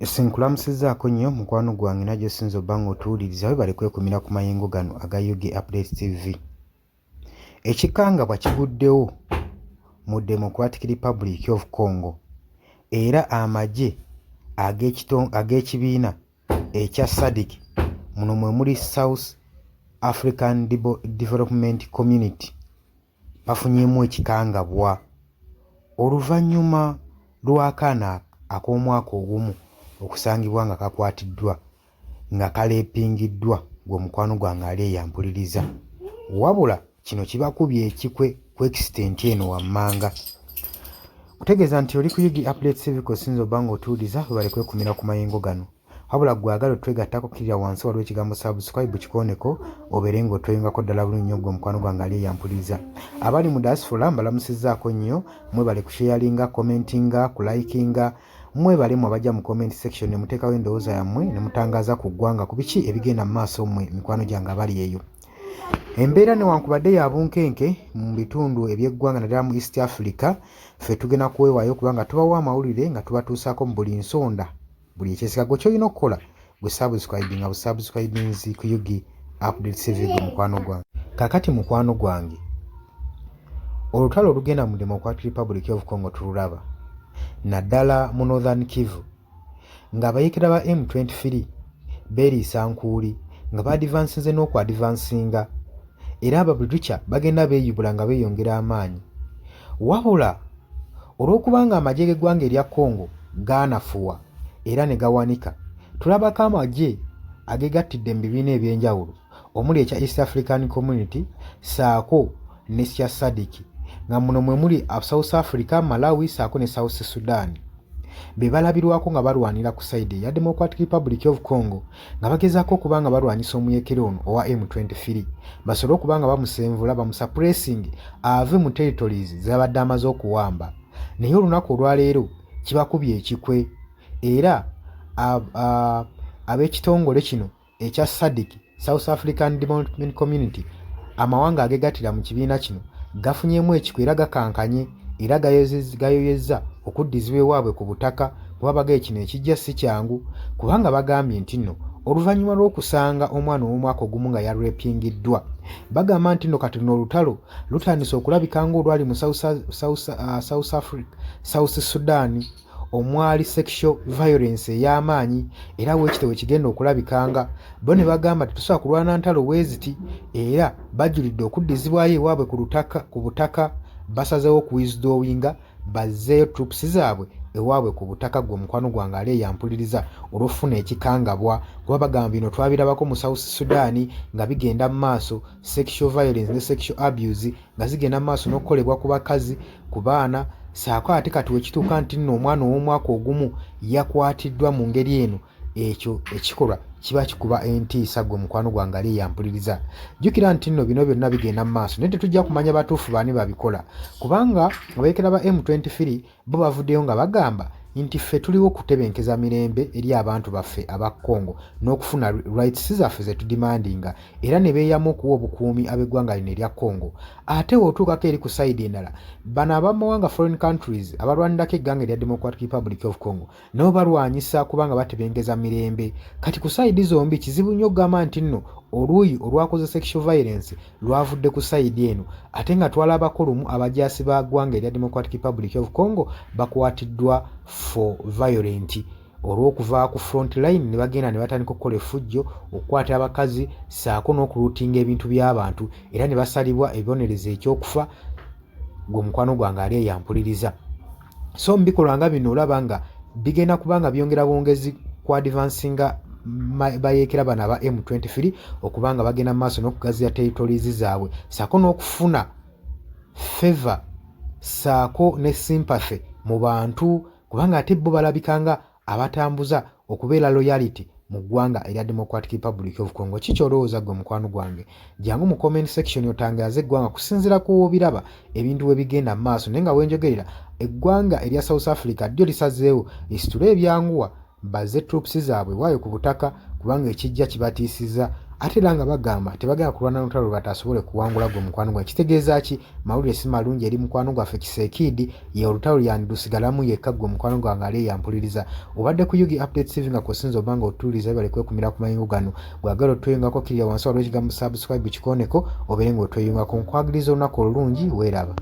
Nkulamusizzaako nnyo mukwano gwange era gy'osinze obba ng'otuwuliriza webale kwekumira ku mayengo gano aga UG Update TV. Ekikangabwa kiguddewo mu Democratic Republic of Congo era amagye ag'ekibiina ekya SADC muno mwe muli South African Development Community bafunyeemu ekikangabwa oluvannyuma lw'akaana ak'omwaka ogumu okusangibwa nga kakwatiddwa nga kaleepingiddwa gwe mukwano gwange ali eyo ampuliriza. Wabula kino kibakubye ekikwe ku extent eno wammanga. Kutegeeza nti oli ku UG Update TV kw'osinze obba ng'otuwuliriza webale kwekumira ku mayengo gano. Wabula ggwe agala otwegattako kkirira wansi waliwo ekigambo subscribe kikooneko obeere ng'otweyungako ddala bulungi nnyo ggwe mukwano gwange ali eyampuliriza. Abali mu diaspora mbalamusizzaako nnyo mwebale kusharinga, commentinga, kulikinga mwebale mwe abajja mu comment section ne muteekawo endowooza yammwe ne mutangaaza ku ggwanga ku biki ebigenda mu maaso mmwe mikwano gyange abali eyo. Embeera newankubadde ya bunkenke mu bitundu eby'eggwanga naddala mu East Africa, ffe tugenda kuweewaayo kubanga tubawa amawulire nga tubatuusaako mu buli nsonda buli ekyesika gwe kyolina okukola gwe subscribinga bu subscribinzi ku UG Update TV gwe mukwano gwange. Kakati mukwano gwange olutalo olugenda mu Democratic Republic of Congo tululaba naddala mu Northern Kivu ng'abayeekera ba M23 beeriisa nkuuli nga baadivansinze n'okuadivansinga era aba buli lukya bagenda beeyubula nga beeyongera amaanyi wabula Olw'okubanga amagye g'eggwanga erya Congo gaanafuwa era ne gawanika, tulabako amagye agegattidde mu bibiina eby'enjawulo omuli ekya East African Community ssaako ne kya SADC nga muno mwe muli South Africa, Malawi ssaako ne South Sudan be balabirwako nga balwanira ku sayidi eya Democratic Republic of Congo nga bagezaako okuba nga balwanyisa omuyekera ono owa M23 basobole okuba nga bamusenvula bamusapuresingi ave mu territories z'abadde amaze okuwamba naye olunaku olwaleero kibakubye ekikwe era ab'ekitongole kino ekya SADC South African Development Community amawanga agegattira mu kibiina kino gafunyemu ekikwe era gakankanye era gayoyezza okuddizibwa ewaabwe ku butaka kuba bagaye kino ekijja si kyangu kubanga bagambye nti nno oluvannyuma lw'okusanga omwana ow'omwaka ogumu nga yarepingiddwa bagamba nti nno kati luno olutalo lutandise okulabika ng'olwali mu South, Africa, South Sudan omwali sexual violence ey'amaanyi era weekite we kigenda okulabikanga bo ne bagamba tetusobola kulwana ntalo weeziti era bajulidde okuddizibwayo ewaabwe ku lutaka ku butaka basazeewo okuwithdrawinga bazzeeyo troops zaabwe ewaabwe ku butaka gwe omukwano gwange ali eyampuliriza olw'okufuna ekikangabwa kuba bagamba bino twabirabako mu South Sudan nga bigenda mu maaso sexual violence ne sexual abuse nga zigenda mu maaso n'okukolebwa ku bakazi ku baana saako ate kati wekituuka nti nno omwana ow'omwaka ogumu yakwatiddwa mu ngeri eno ekyo ekikolwa kiba kikuba entiisa gwe mukwano gwange ali eyampuliriza jjukira nti nno bino byonna bigenda mu maaso naye tetujja kumanya batuufu baani babikola kubanga abayekera ba M23 bo bavuddeyo nga bagamba nti ffe tuliwo kutebenkeza mirembe eri abantu baffe aba Congo n'okufuna rights zaffe ze tudimandinga era ne beeyama okuwa obukuumi ab'eggwanga lino erya Congo. Ate w'otuukako eri ku sayidi endala, bano abamawanga foreign countries abalwanirako egganga erya Democratic Republic of Congo nabo balwanyisa kubanga batebenkeza mirembe. Kati ku sayidi zombi kizibu nnyo okugamba nti nno oluuyi olwakoze sexual violence lwavudde ku sayidi eno ate nga twalabako lumu abajaasi ba ggwanga erya Democratic Republic of Congo bakwatiddwa for violent olw'okuva ku front line ne bagenda ne batandika okukola effujjo okukwata abakazi ssaako n'okuluutinga ebintu by'abantu era ne basalibwa ebibonerezo ekyokufa gwe mukwano gwange ali eyampuliriza so mu bikolwa nga bino olaba nga bigenda kuba nga byongera bwongezi ku advancinga bayeekera bano aba M23 okuba nga bagenda mu maaso n'okugaziya territories zaabwe ssaako n'okufuna favor ssaako ne sympathy mu bantu kubanga ate bo balabika nga abatambuza okubeera loyalty mu ggwanga erya Democratic Republic of Congo. Ki ky'olowooza ggwe mukwano gwange? Jangu mu comment section otangaaze eggwanga kusinziira ku w'obiraba ebintu we bigenda mu maaso naye nga wenjogerera eggwanga erya South Africa ddyo lisazeewo lisitule ebyanguwa bazze troops zaabwe waayo ku butaka kubanga ekijja kibatiisizza Ate era nga bagamba tebagenda kulwana lutalo lwe batasobole kuwangula. Gwe mukwano gwange, kitegeeza ki? Mawulire si malungi eri mukwano gwaffe Tshisekedi, ye olutalo yandirusigalamu yekka. Gwe mukwano gwange ali eyampuliriza, obadde ku UG Update TV nga kwosinza oba nga otuwuliriza, bale kwekumira ku mayingo gano. Bwagala otweyungako, kirira wansi waliwo ekigambo "subscribe", kikooneko obeere nga otweyungako. Nkwagiriza olunaku olulungi, weeraba.